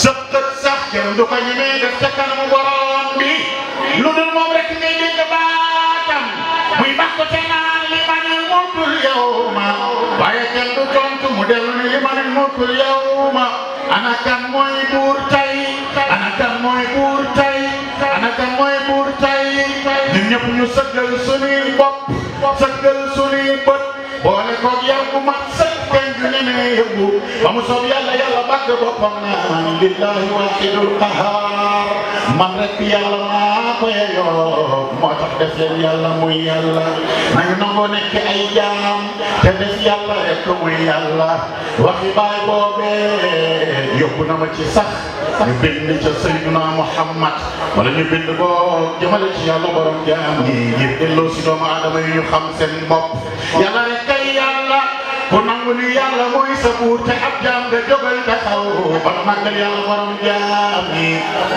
sëqët sax kenn du ko ñemee def ca kanamu borom bi lu dul moom rek ngay dégg baatam muy bax ko te naan li manil mulkul yawma waaye kenn du tontu mu dellu ni li manil mulkul yawma ana kan mooy buur tey ana kan mooy buur tey ana kan mooy buur tey ñun ñëpp ñu sëggal suñuy bopp sëggal suñuy bët boole koog yar bu mat sëkk kenn du ñemee yëngu ba mu soob yàlla yàlla bàgg boppam naan lillahi wahidul qahar man rek yàlla maa ko yeyoo moo tax def leen yàlla muy yàlla nañu nangoo nekk ay jaam te def yàlla rek muy yàlla waxi baay boobee yóbbu na ma ci sax ñu bind ca Seydina Muhammad wala ñu bind ko jëmale ci yàlla borom jaam ñi ngir delloo si doomu aadama yi ñu xam seen bopp yàlla rek kay yàlla ku nangu ni yàlla mooy sa buur te ab jaam nga jógal taxaw ba màggal yàlla borom jaam ñi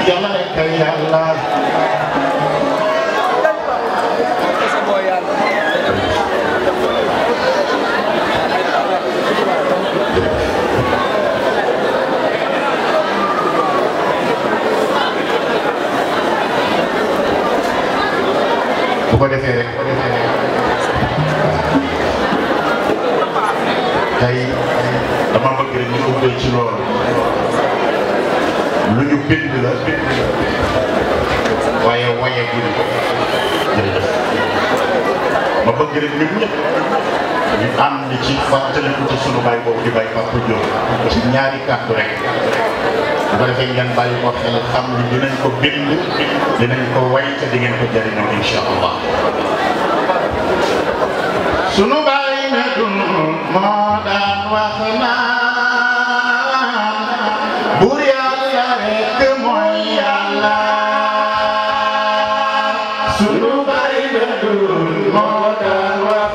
yàlla rek kay yàlla bu ko defee rek tey dama bëgg rek ñu ubbee ci loolu lu ñu bind la waaye waye guddi ko jërëjëf ma bëgg rek ñun ñëpp ñu ànd ci fàttaliku ci sunu baay boobu di baay Pape Diop ci ñaari kàddu rek bu ko defee ngeen bàyyi ko xel xam ni dinañ ko bind dinañ ko way te di ngeen ko jëriñoo incha allah sunu baay ne dun moo daan wax naan buur yàlla rek mooy yàlla sunu baay ne dun moo daan wax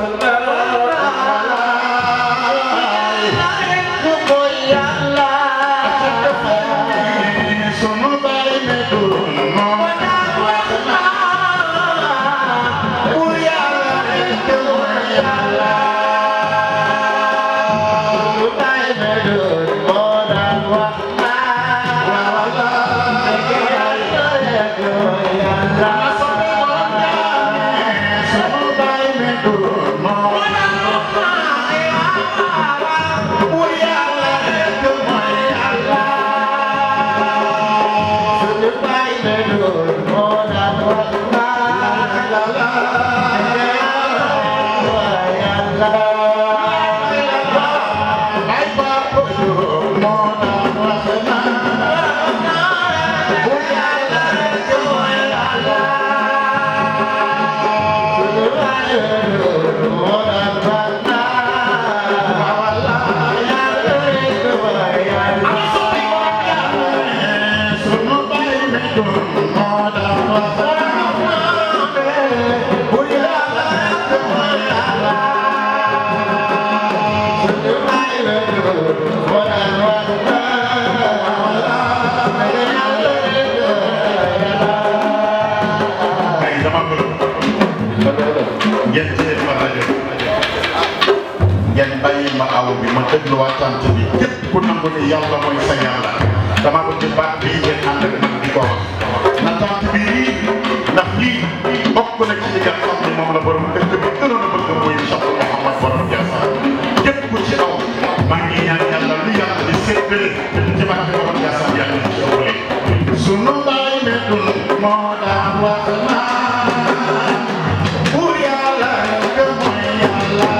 ma déglu waxtaan bi képp ku nangu ni yàlla mooy sa yàlla dama bëgg baat bii ngeen ànd ak man di ko wax na tant bii ndax lii bokk na ci li nga xam ne moom la borom dëkk bi gënoon a bëgg muy Cheikh Mouhamad borom Ndiassane képp ku ci aw maa ngi ñaan yàlla lu yàlla di séddale ci barke borom Ndiassane yàlla ci ëwale sunu baay ne dul moo daan wax naan buur yàlla rek mooy yàlla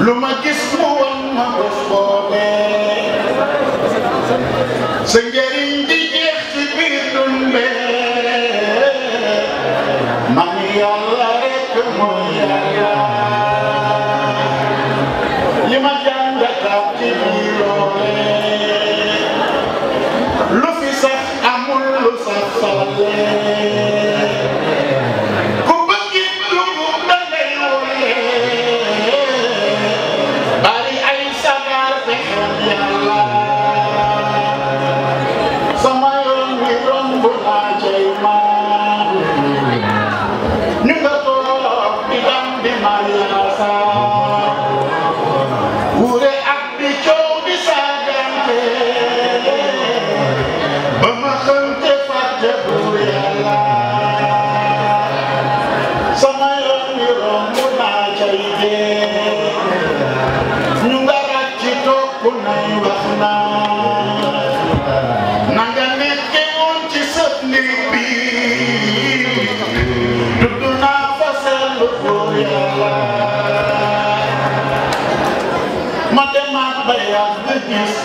Luma gis mu won ma bés boobee sa njëriñ di jeex ci biir dunde man Yàlla rek mooy Yàlla li ma jàngatat ci biir loolee lu fi sax amul lu sax salee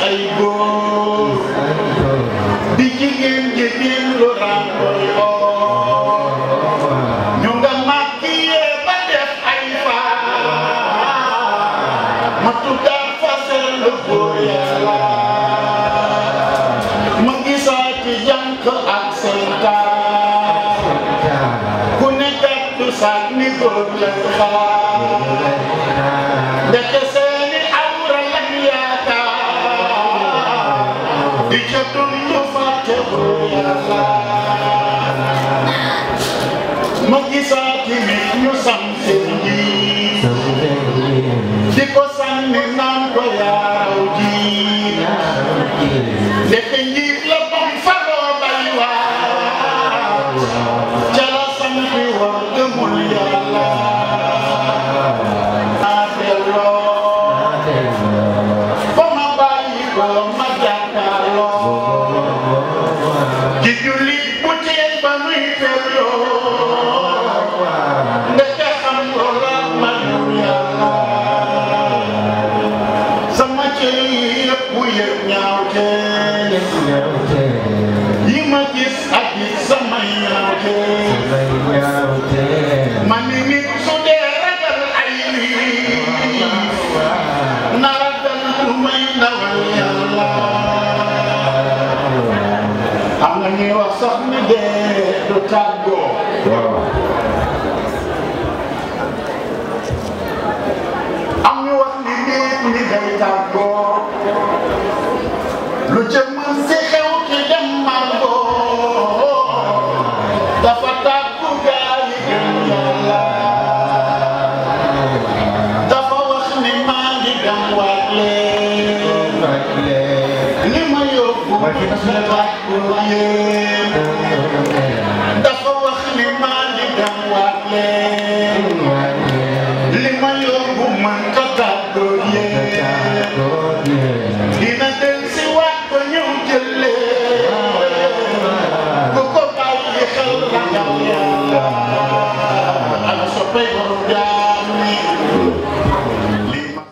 ay góor di jigéen lu ràmboy ñu nga maquillé ba def ay ma tuddaat fasel lu góor Yàlla ma gisaati jànk ak seytaan ku nekkat du saat ni góor lay xaar ndeke seeni awra lañ yaakaar di ca dundu fàtte góor Yàlla ma gisaati nit ñu sam seen njiit di ko sànni naan ko yaaraw ji ndeke njiit la bam faroo bay waar ca la santi war gëmul Yàlla naa delloo fa ma bàyyi ko ma jàkkaarloo ci jullit bu teel ba muy felloo ndeke xam loola manul Yàlla sama cër yëpp bu yëg ñaaw yi ma gis ak gis samay ñaaw man ni nit su dee ragal ay lii na ragal du may ndawal Yàlla am na ñuy wax sax ni dee du tàggoo am ñu wax ni nit ñi day tàggoo lu ca mën si xew ki dem màggoo dafa tàggu gaa yi gëm Yàlla dafa wax ni maa ngi dem waat leen li ma yóbbu ci tàggu yéen